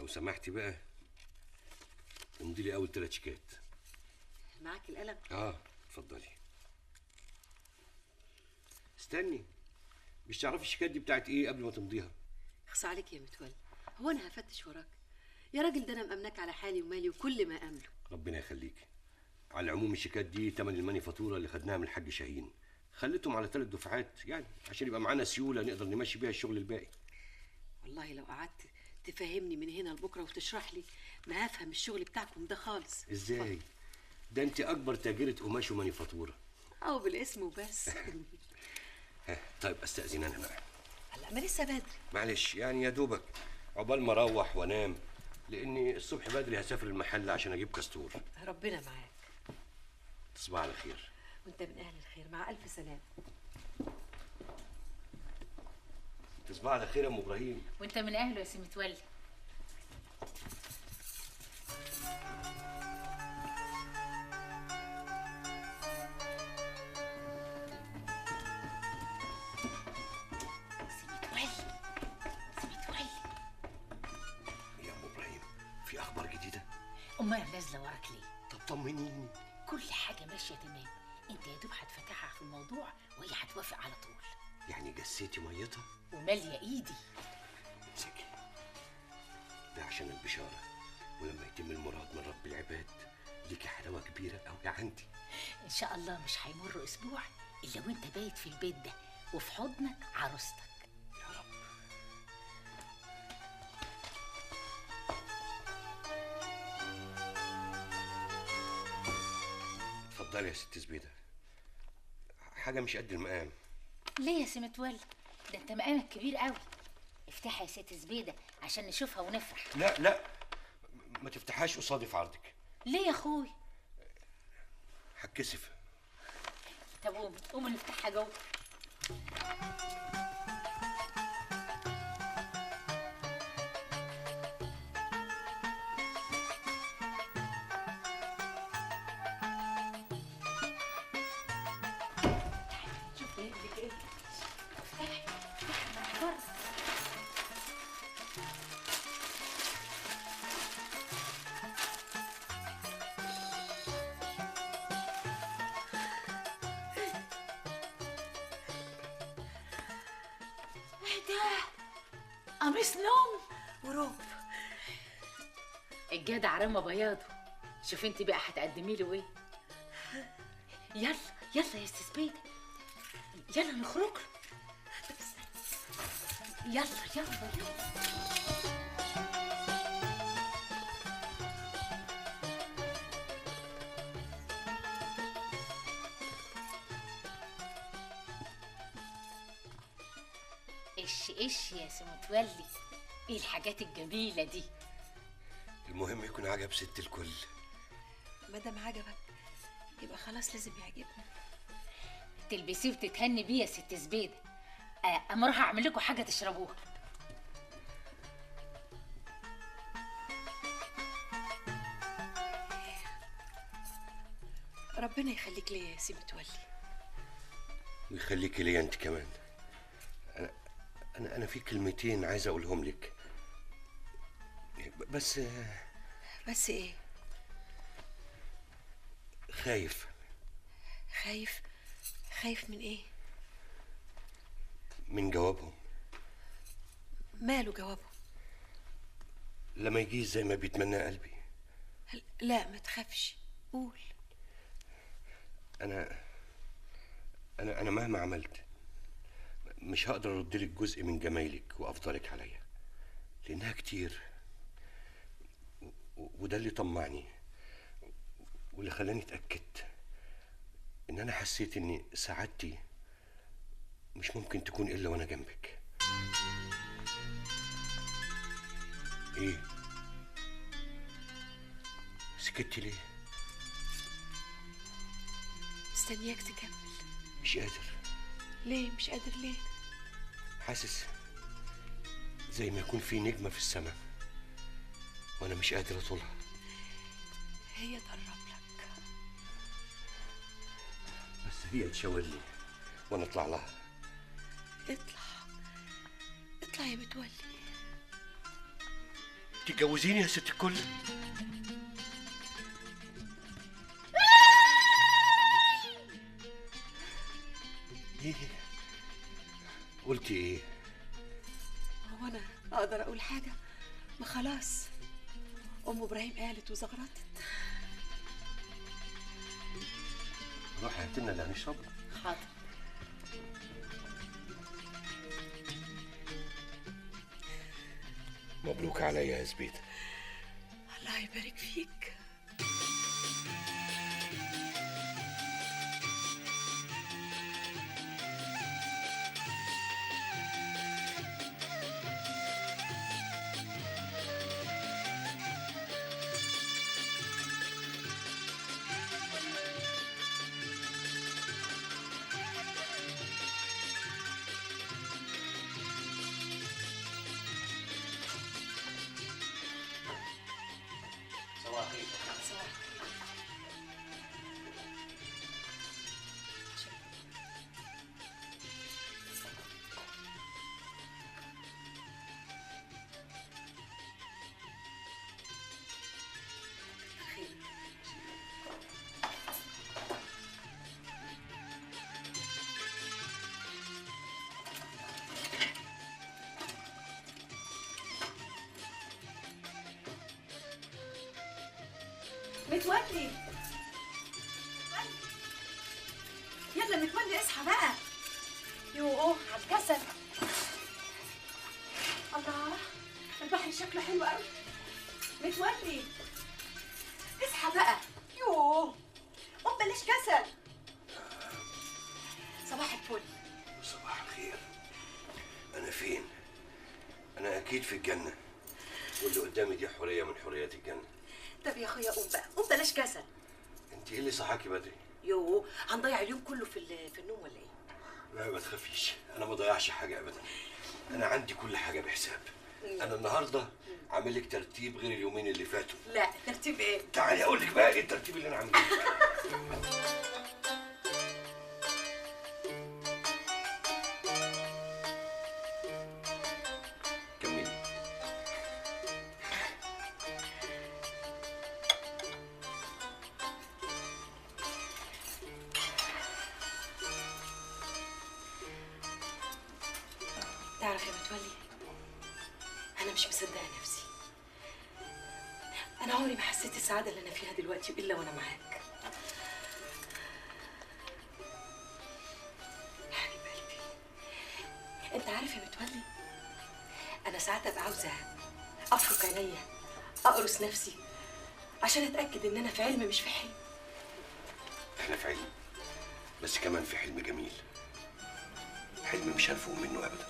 سمحتي بقى امضي لي اول 3 شيكات. معاك القلم؟ اه اتفضلي. استني، مش تعرفي الشيكات دي بتاعت ايه قبل ما تمضيها؟ اخص عليك يا متولي، هو انا هفتش وراك يا راجل؟ ده انا مأمناك على حالي ومالي وكل ما املك. ربنا يخليك. على العموم الشيكات دي تمن المانيفاتوره اللي خدناها من الحاج شاهين، خليتهم على 3 دفعات يعني عشان يبقى معانا سيولة نقدر نمشي بيها الشغل الباقي. والله لو قعدت تفهمني من هنا لبكرة وتشرح لي ما هفهم الشغل بتاعكم ده خالص. ازاي؟ ده انت اكبر تاجره قماش ومانيفاتوره. او بالاسم وبس. طيب استاذن انا بقى. هلا ما لسه بدري. معلش يعني يا دوبك عقبال ما اروح وانام، لاني الصبح بدري هسافر المحل عشان اجيب كاستور. ربنا معاك. تصبح على خير. وانت من اهل الخير، مع الف سلامه. تصبح على خير يا ام ابراهيم. وانت من اهله يا سي متولي. سي متولي، سي متولي. يا ام ابراهيم في اخبار جديدة؟ امال نازله وراك ليه؟ طب طمنيني. كل حاجة ماشية تمام، انت يا دوب هتفتحها في الموضوع وهي هتوافق على طول. يعني جسيتي ميتها؟ وماليه ايدي. امسكي ده عشان البشارة، ولما يتم المراد من رب العباد ليكي حلاوة كبيرة قوي عندي. ان شاء الله مش هيمر اسبوع الا وانت بايت في البيت ده وفي حضنك عروستك. يا رب. اتفضلي يا ست زبيده، حاجة مش قد المقام. ليه يا سي متولي؟ ده انت مقامك كبير قوي. افتحها يا ست زبيده عشان نشوفها ونفرح. لا لا، ما تفتحهاش قصادي في عرضك. ليه يا اخوي؟ هتكسف. طب قومي قومي نفتحها جوه. شوف ايه لك ايه. افتحي افتحي انا محتارة. ايه ده؟ قميص نوم وروب. الجدع رمى بياضه. شوفي انت بقى هتقدمي له ايه. يلا يلا يا ست زبيده، يلا نخرج له. يلا يلا يلا. ايش ايش يا سي متولي، ايه الحاجات الجميلة دي؟ المهم يكون عجب ست الكل. ما دام عجبك يبقى خلاص لازم يعجبنا. تلبسيه وتتهني بيه يا ست زبيده. اما اروح اعمل لكم حاجة تشربوها. ربنا يخليك ليا يا سي متولي. ويخليكي ليا انت كمان. انا في كلمتين عايز اقولهم لك. بس بس ايه؟ خايف. خايف؟ خايف من ايه؟ من جوابهم. ماله جوابهم؟ لما يجيش زي ما بيتمنى قلبي. لا ما تخافش، قول. انا انا انا مهما عملت مش هقدر ارد لك جزء من جمايلك وافضلك عليا، لانها كتير، وده اللي طمعني واللي خلاني اتاكدت ان انا حسيت ان سعادتي مش ممكن تكون الا وانا جنبك. ايه سكتي ليه؟ مستنياك تكمل. مش قادر. ليه مش قادر؟ ليه؟ حاسس زي ما يكون في نجمة في السماء وانا مش قادر اطولها. هي تقرب لك، بس هي تشاور لي وانا اطلع لها. اطلع اطلع يا متولي. تتجوزيني يا ست الكل؟ ايه قلتي ايه؟ هو انا اقدر اقول حاجة؟ ما خلاص ام ابراهيم قالت وزغرطت. روحي هات لنا اللي هنشربه. حاضر. مبروك عليا يا زبيدة. الله يبارك فيك. متولي، يلا متولي اصحى بقى. يوه على الكسل. الله البحر شكله حلو قوي. متولي اصحى بقى. يوه قوم بلاش كسل. صباح الفل. صباح الخير. انا فين؟ انا اكيد في الجنة، واللي قدامي دي حورية من حوريات الجنة. طب يا اخويا قوم بقى، قوم بلاش كسل. انت ايه اللي صحاكي بدري؟ يوه هنضيع اليوم كله في النوم ولا ايه؟ لا ما تخافيش، انا ما ضيعش حاجة ابدا. انا عندي كل حاجة بحساب. انا النهارده عامل لك ترتيب غير اليومين اللي فاتوا. لا ترتيب ايه؟ تعالي اقول لك بقى ايه الترتيب اللي انا عامله. كملي. تعرف يا متولي، أنا مش مصدقة نفسي. أنا عمري ما حسيت السعادة اللي أنا فيها دلوقتي إلا وأنا معاك. يا حبيب قلبي، أنت عارف يا متولي، أنا ساعات أبقى عاوزة أفرك عينيا، أقرص نفسي عشان أتأكد إن أنا في علم مش في حلم. إحنا في علم، بس كمان في حلم جميل، حلم مش هنفوق منه أبدا.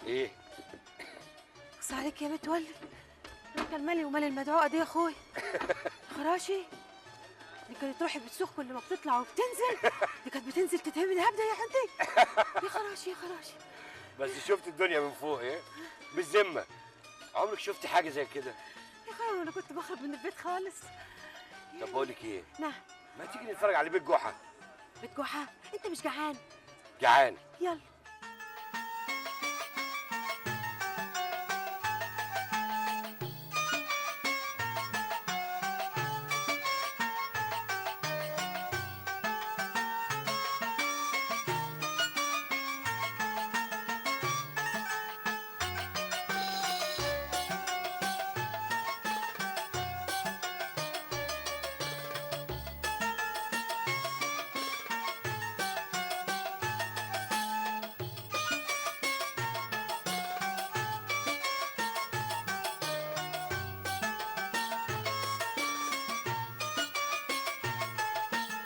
ايه؟ بص عليك يا متولي، انت مالي ومال المدعوقه دي يا اخويا. خراشي دي كانت روحي بتسوخ كل ما بتطلع وبتنزل، دي كانت بتنزل تتهبد هبده يا حنتي. يا خراشي يا خراشي. بس شفت الدنيا من فوق ايه؟ بالذمه عمرك شفت حاجة زي كده؟ يا خراشي انا كنت بخرج من البيت خالص. طب بقول لك ايه؟ نعم. ما تيجي نتفرج على بيت جحا. بيت جحا؟ انت مش جعان؟ جعان. يلا.